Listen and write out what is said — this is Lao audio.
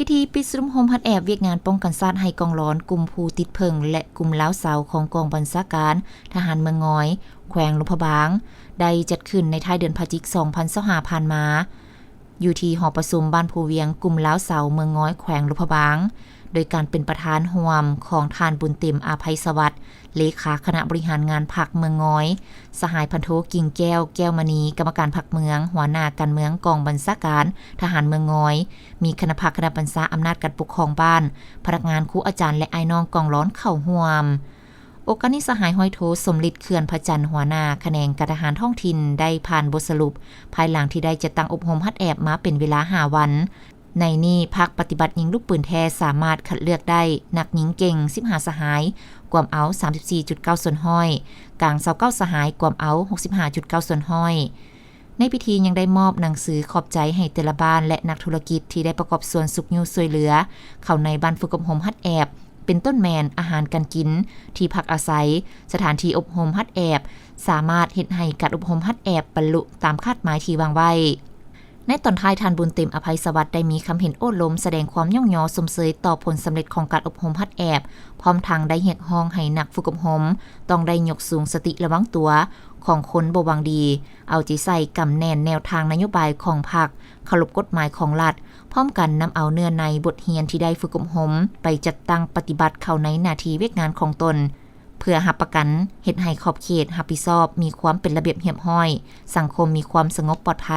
ພິທີປິດຊຸມໂຮມຮັດແອບວຽກງານປ້ອງກັນຊາດໃຫ້ກອງຫຼອນກຸ່ມຜູ້ຕິດເຜິ້ງ ແລະ ກຸ່ມລາວເຊົາຂອງກອງບັນຊາການທະຫານເມືອງງອຍ ແຂວງຫຼວງພະບາງ ໄດ້ຈັດຂຶ້ນໃນທ້າຍເດືອນພະຈິກ ສອງພັນຊາວຫ້າ ຜ່ານມາ ຢູ່ທີ່ຫໍປະຊຸມບ້ານພູວຽງ ກຸ່ມລາວເຊົາເມືອງງອຍ ແຂວງຫຼວງພະບາງ ໂດຍການເປັນປະທານຮ່ວມຂອງທ່ານ ບຸນເຕັມ ອາໄພສະຫວັດ ເລຂາຄະນະບໍລິຫານງານພັກເມືອງງອຍ, ສະຫາຍພັນໂທ ກິ່ງແກ້ວ ແກ້ວມະນີ ກຳມະການພັກເມືອງ, ຫົວໜ້າການເມືອງກອງບັນຊາການທະຫານເມືອງງອຍ, ມີຄະນະພັກຄະນະບັນຊາອຳນາດການປົກຄອງບ້ານ, ພະນັກງານ, ຄູອາຈານ ແລະ ອ້າຍນ້ອງກອງຫຼອນເຂົ້າຮ່ວມ. ໂອກາດນີ້ ສະຫາຍຮ້ອຍໂທ ສົມລິດ ເຂື່ອນພະຈັນ ຫົວໜ້າຂະແໜງການທະຫານທ້ອງຖິ່ນ ໄດ້ຜ່ານບົດສະຫຼຸບ ພາຍຫຼັງທີ່ໄດ້ຈັດຕັ້ງອົບຮົມຮັດແອບມາເປັນເວລາຫ້າວັນ. ໃນນີ້ ພັກປະຕິບັດຍິງລູກປືນແທ້ສາມາດຄັດເລືອກໄດ້ນັກຍິງເກັ່ງສິບຫ້າສະຫາຍ, ກວມເອົາສາມສິບສີ່ຈຸດເກົ້າສ່ວນຮ້ອຍ, ກາງຊາວເກົ້າສະຫາຍ, ກວມເອົາຫົກສິບຫ້າຈຸດເກົ້າສ່ວນຮ້ອຍ. ໃນພິທີຍັງໄດ້ມອບໜັງສືຂອບໃຈໃຫ້ແຕ່ລະບ້ານ ແລະ ນັກທຸລະກິດທີ່ໄດ້ປະກອບສ່ວນຊຸກຍູ້ຊ່ວຍເຫຼືອ ເຂົ້າໃນບ້ານຝຶກອົບຮົມຮັດແອບ ເປັນຕົ້ນແມ່ນອາຫານການກິນ, ທີ່ພັກອາໄສ, ສະຖານທີ່ອົບຮົມຮັດແອບ, ສາມາດເຮັດໃຫ້ການອົບຮົມຮັດແອບບັນລຸຕາມຄາດໝາຍທີ່ວາງໄວ້. ໃນຕອນທ້າຍ ທ່ານ ບຸນເຕັມ ອະໄພສະຫວັດ ໄດ້ມີຄຳເຫັນໂອ້ລົມສະແດງຄວາມຍ້ອງຍໍຊົມເຊີຍຕໍ່ຜົນສຳເລັດຂອງການອົບຮົມຮັດແອບ, ພ້ອມທັງໄດ້ຮຽກຮ້ອງໃຫ້ນັກຝຶກອົບຮົມຕ້ອງໄດ້ຍົກສູງສະຕິລະວັງຕົວຂອງຄົນບໍ່ຫວັງດີ, ເອົາໃຈໃສ່ກຳແໜ້ນແນວທາງນະໂຍບາຍຂອງພັກ, ເຄົາລົບກົດໝາຍຂອງລັດ, ພ້ອມກັນນຳເອົາເນື້ອໃນບົດຮຽນທີ່ໄດ້ຝຶກອົບຮົມໄປຈັດຕັ້ງປະຕິບັດເຂົ້າໃນໜ້າທີ່ວຽກງານຂອງຕົນ, ເພື່ອຮັບປະກັນເຮັດໃຫ້ຂອບເຂດຮັບຜິດຊອບມີຄວາມເປັນລະບຽບຮຽບຮ້ອຍ, ສັງຄົມມີຄວາມສະຫງົບປອດໄພ.